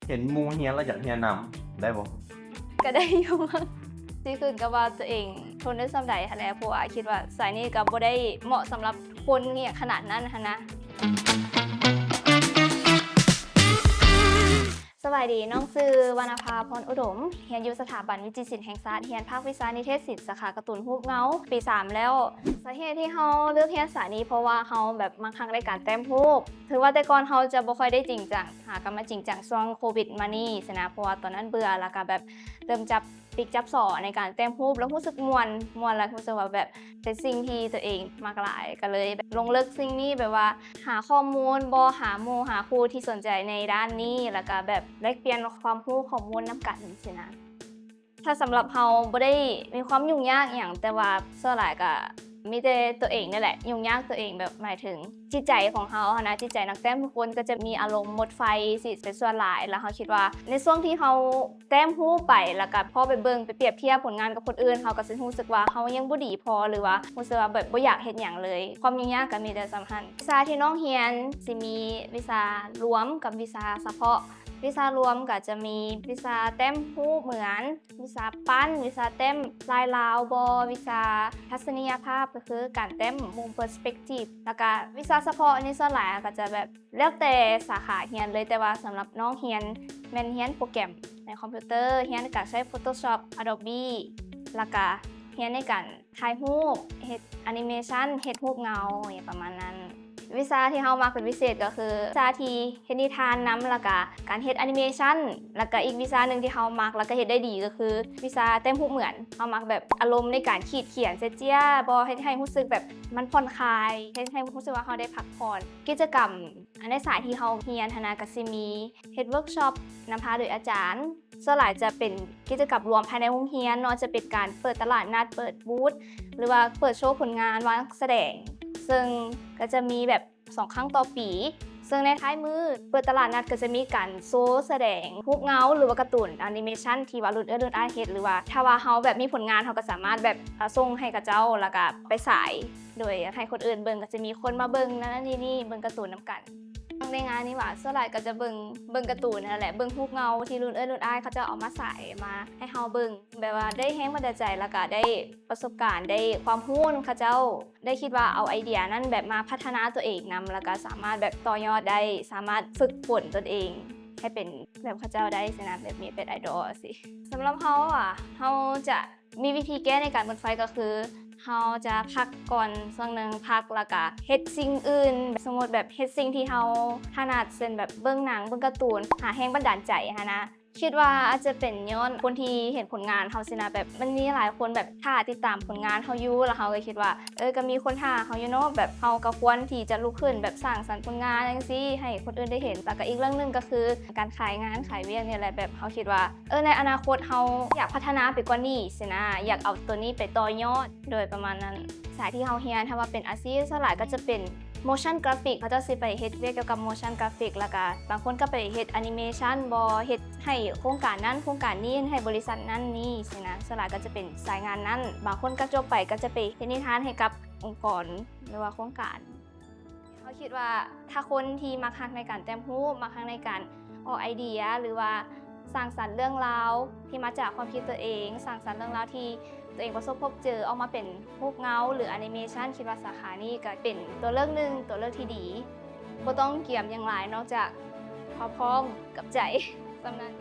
ເຫັນໝູ່ຮຽນແລ້ວຢາກຮຽນນຳ ໄດ້ບໍ່? ກໍໄດ້ຢູ່ ຊິຂຶ້ນກັບວ່າຕົວເອງທົນໄດ້ສ່ຳໃດຫັ້ນແຫຼະ ເພາະວ່າຄິດວ່າສາຍນີ້ກໍບໍ່ໄດ້ເໝາະສຳລັບຄົນອີ່ຫຍັງຂະໜາດນັ້ນຫັ້ນນະ. ສະບາຍດີ, ນ້ອງຊື່ ວັນນະພາ ພອນອຸດົມ, ຮຽນຢູ່ສະຖາບັນວິຈິດສິນແຫ່ງຊາດ, ຮຽນພາກວິຊານິເທດສິນ ສາຂາກາຕູນຮູບເງົາ ປີສາມແລ້ວ. ສາເຫດທີ່ເຮົາເລືອກຮຽນສາຍນີ້ ເພາະວ່າເຮົາແບບມັກຮັກໃນການແຕ້ມຮູບ. ຖືວ່າແຕ່ກ່ອນເຮົາຈະບໍ່ຄ່ອຍໄດ້ຈິງຈັງ, ຫາກໍມາຈິງຈັງຊ່ວງໂຄວິດມານີ້ຊີ້ນະ, ເພາະວ່າຕອນນັ້ນເບື່ອ ແລ້ວກໍແບບເລີ່ມຈັບປິກຈັບສໍໃນການແຕ້ມຮູບ ແລ້ວຮູ້ສຶກມ່ວນ, ມ່ວນ ແລ້ວຮູ້ສຶກວ່າແບບເປັນສິ່ງທີ່ຕົວເອງມັກຫຼາຍ, ກໍເລີຍແບບລົງເລິກສິ່ງນີ້, ແບບວ່າຫາຂໍ້ມູນບໍ, ຫາໝູ່ຫາຄູ່ທີ່ສົນໃຈໃນດ້ານນີ້, ແລ້ວກໍແບບແລກປ່ຽນຄວາມຮູ້ຂໍ້ມູນນຳກັນຊີ້ນະ. ຖ້າສຳລັບເຮົາບໍ່ໄດ້ມີຄວາມຫຍຸ້ງຍາກຫຍັງ, ແຕ່ວ່າສ່ວນຫຼາຍກໍມີແຕ່ຕົວເອງນີ້ແຫຼະຫຍຸ້ງຍາກຕົວເອງ, ແບບໝາຍເຖິງຈິດໃຈຂອງເຮົາຫັ້ນນະ, ຈິດໃຈນັກແຕ້ມທຸກຄົນກໍຈະມີອາລົມໝົດໄຟຊີ້ເປັນສ່ວນຫຼາຍ. ແລ້ວເຮົາຄິດວ່າໃນຊ່ວງທີ່ເຮົາແຕ້ມຮູບໄປ ແລ້ວກໍພໍໄປເບິ່ງໄປປຽບທຽບຜົນງານກັບຄົນອື່ນ, ເຮົາກໍຊິຮູ້ສຶກວ່າເຮົາຍັງບໍ່ດີພໍ ຫຼືວ່າຮູ້ສຶກວ່າແບບບໍ່ຢາກເຮັດຫຍັງເລີຍ. ຄວາມຫຍຸ້ງຍາກກໍມີແຕ່ສ່ຳຫັ້ນ. ວິຊາທີ່ນ້ອງຮຽນຊິມີວິຊາລວມກັບວິຊາສະເພາະ. ວິຊາລວມກໍຈະມີວິຊາແຕ້ມຮູບເໝືອນ, ວິຊາປັ້ນ, ວິຊາແຕ້ມລາຍລາວບໍ, ວິຊາທັດສະນີຍະພາບ ກໍຄືການແຕ້ມມຸມ ເປີສເປັກຕີບ, ແລ້ວກະວິຊາສະເພາະນີ້ສ່ວນຫຼາຍກໍຈະແບບແລ້ວແຕ່ສາຂາຮຽນເລີຍ, ແຕ່ວ່າສຳລັບນ້ອງຮຽນແມ່ນຮຽນໂປຣແກຣມໃນຄອມພິວເຕີ, ຮຽນການໃຊ້ໂຟໂຕຊອບ, ອະໂດບີ ແລ້ວກະຮຽນໃນການ ຖ່າຍຮູບ, ເຮັດແອນິເມຊັນ, ເຮັດຮູບເງົາ ຫຍັງປະມານນັ້ນ. ວິຊາທີ່ເຮົາມັກເປັນພິເສດກໍຄືວິຊາທີ່ເຮັດນິທານນຳ, ແລ້ວກະການເຮັດແອນິເມຊັນ, ແລ້ວກະອີກວິຊາໜຶ່ງທີ່ເຮົາມັກ ແລ້ວກະເຮັດໄດ້ດີກໍຄືວິຊາແຕ້ມຮູບເໝືອນ. ເຮົາມັກແບບອາລົມໃນການຂີດຂຽນເສຍເຈ້ຍບໍ, ເຮັດໃຫ້ຮູ້ສຶກແບບມັນຜ່ອນຄາຍ, ເຮັດໃຫ້ຮູ້ສຶກວ່າເຮົາໄດ້ພັກຜ່ອນ. ກິດຈະກຳ ອັນໃນສາຍທີ່ເຮົາຮຽນຫັ້ນນະ ກໍຊິມີເຮັດເວີກຊັອບນຳພາໂດຍອາຈານ. ສ່ວນຫຼາຍຈະເປັນກິດຈະກຳລວມພາຍໃນໂຮງຮຽນເນາະ, ຈະເປັນການເປີດຕະຫຼາດນັດ, ເປີດບູດ ຫຼືວ່າເປີດໂຊຜົນງານ, ວາງສະແດງ, ເຊິ່ງກໍຈະມີແບບສອງຄັ້ງຕໍ່ປີ. ເຊິ່ງໃນທ້າຍມື້ເປີດຕະຫຼາດນັດກໍຈະມີການໂຊສະແດງຮູບເງົາ ຫຼືວ່າກາຕູນແອນິເມຊັນທີ່ວ່າລຸ້ນເອື້ອຍລຸ້ນອ້າຍເຮັດ, ຫຼືວ່າຖ້າວ່າເຮົາແບບມີຜົນງານ ເຮົາກໍສາມາດແບບ ເອົາ ສົ່ງໃຫ້ເຂົາເຈົ້າ ແລ້ວກໍໄປສາຍ ໂດຍໃຫ້ຄົນອື່ນເບິ່ງ, ກໍຈະມີຄົນມາເບິ່ງນັ້ນນີ້ ເບິ່ງກາຕູນນຳກັນ. ໃນງານນີ້ຫວາ ສ່ວນຫຼາຍກໍຈະເບິ່ງ ເບິ່ງກາຕູນຫັ້ນແຫຼະ, ເບິ່ງຮູບເງົາທີ່ລຸ້ນເອື້ອຍລຸ້ນອ້າຍເຂົາເຈົ້າເອົາມາສາຍມາໃຫ້ເຮົາເບິ່ງ, ແບບວ່າໄດ້ແຮງບັນດານໃຈ ແລ້ວກໍໄດ້ປະສົບການ ໄດ້ຄວາມຮູ້ນຳເຂົາເຈົ້າ, ໄດ້ຄິດວ່າເອົາໄອເດຍນັ້ນແບບມາພັດທະນາຕົວເອງນຳ, ແລ້ວກໍສາມາດແບບຕໍ່ຍອດໄດ້, ສາມາດຝຶກຝົນຕົນເອງໃຫ້ເປັນແບບເຂົາເຈົ້າໄດ້ຊີ້ນະ, ແບບມີເປັນໄອດອລຊີ້. ສຳລັບເຮົາຫວາ ເຮົາຈະ ມີວິທີແກ້ໃນການໝົດໄຟກໍຄື ເຮົາຈະພັກກ່ອນຊ່ວງໜຶ່ງ, ພັກແລ້ວກະເຮັດສິ່ງອື່ນ, ສົມມຸດແບບເຮັດສິ່ງທີ່ເຮົາຖະໜັດ ເຊັ່ນແບບເບິ່ງໜັງ, ເບິ່ງກາຕູນ, ຫາແຮງບັນດານໃຈຫັ້ນນະ. ຄິດວ່າອາດຈະເປັນຍ້ອນຄົນທີ່ເຫັນຜົນງານເຮົາຊີ້ນະ, ແບບມັນມີຫຼາຍຄົນແບບຖ້າຕິດຕາມຜົນງານເຮົາຢູ່, ແລ້ວເຮົາກໍຄິດວ່າ ເອີ ກໍມີຄົນຖ້າເຮົາຢູ່ເນາະ, ແບບເຮົາກໍຄວນທີ່ຈະລຸກຂຶ້ນແບບສ້າງສັນຜົນງານຈັ່ງຊີ້ ໃຫ້ຄົນອື່ນໄດ້ເຫັນ. ແລ້ວກໍອີກເລື່ອງໜຶ່ງກໍຄືການຂາຍງານຂາຍວຽກນີ້ແຫຼະ, ແບບເຮົາຄິດວ່າ ເອີ ໃນອະນາຄົດເຮົາຢາກພັດທະນາໄປກວ່ານີ້ຊີ້ນະ, ຢາກເອົາໂຕນີ້ໄປຕໍ່ຍອດ ໂດຍປະມານນັ້ນ. ສາຍທີ່ເຮົາຮຽນ ຖ້າວ່າເປັນອາຊີບ ສ່ວນຫຼາຍກໍຈະເປັນ motion graphic, ເຂົາເຈົ້າຊິໄປເຮັດວຽກກ່ຽວກັບ motion graphic, ແລ້ວກະບາງຄົນກໍໄປເຮັດ animation ບໍ, ເຮັດໃຫ້ໂຄງການນັ້ນໂຄງການນີ້, ໃຫ້ບໍລິສັດນັ້ນນີ້ຊີ້ນະ, ສ່ວນຫຼາຍກໍຈະເປັນສາຍງານນັ້ນ. ບາງຄົນກໍຈົບໄປກໍຈະໄປເຮັດນິທານໃຫ້ກັບອົງກອນ ຫຼືວ່າໂຄງການ. ເຮົາຄິດວ່າຖ້າຄົນທີ່ມັກຮັກໃນການແຕ້ມຮູບ, ມັກຮັກໃນການອອກໄອເດຍ ຫຼືວ່າສ້າງສັນເລື່ອງລາວທີ່ມາຈາກຄວາມຄິດຕົວເອງ, ສ້າງສັນເລື່ອງລາວທີ່ຕົວເອງປະສົບພົບເຈີອອກມາເປັນຮູບເງົາ ຫຼື animation, ຄິດວ່າສາຂານີ້ກໍເປັນຕົວເລືອກໜຶ່ງ, ຕົວເລືອກທີ່ດີ. ບໍ່ຕ້ອງກຽມຫຍັງຫຼາຍນອກຈາກຄວາມພ້ອມກັບໃຈ ສ່ຳນັ້ນ.